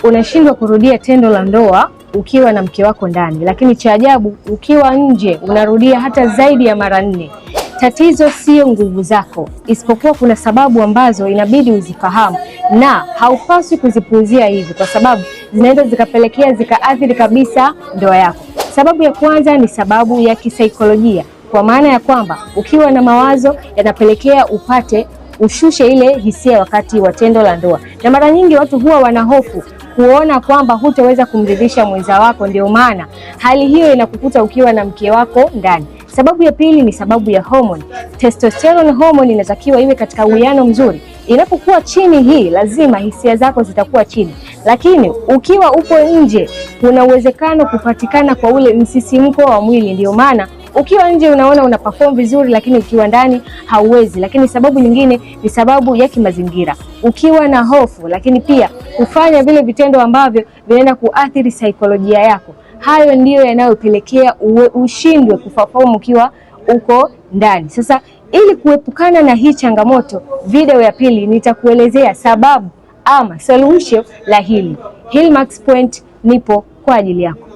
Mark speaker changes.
Speaker 1: Unashindwa kurudia tendo la ndoa ukiwa na mke wako ndani, lakini cha ajabu ukiwa nje unarudia hata zaidi ya mara nne. Tatizo sio nguvu zako, isipokuwa kuna sababu ambazo inabidi uzifahamu na haupaswi kuzipuuzia hivi, kwa sababu zinaweza zikapelekea zikaathiri kabisa ndoa yako. Sababu ya kwanza ni sababu ya kisaikolojia, kwa maana ya kwamba ukiwa na mawazo yanapelekea upate ushushe ile hisia wakati wa tendo la ndoa, na mara nyingi watu huwa wana hofu kuona kwamba hutoweza kumridhisha mwenza wako, ndio maana hali hiyo inakukuta ukiwa na mke wako ndani. Sababu ya pili ni sababu ya homoni. Testosterone hormone inatakiwa iwe katika uwiano mzuri. Inapokuwa chini hii, lazima hisia zako zitakuwa chini, lakini ukiwa upo nje, kuna uwezekano kupatikana kwa ule msisimko wa mwili, ndio maana ukiwa nje unaona una perform vizuri, lakini ukiwa ndani hauwezi. Lakini sababu nyingine ni sababu ya kimazingira, ukiwa na hofu, lakini pia kufanya vile vitendo ambavyo vinaenda kuathiri saikolojia yako. Hayo ndiyo yanayopelekea ushindwe kuperform ukiwa uko ndani. Sasa ili kuepukana na hii changamoto, video ya pili nitakuelezea sababu ama suluhisho la hili. Hillmax Point nipo kwa ajili yako.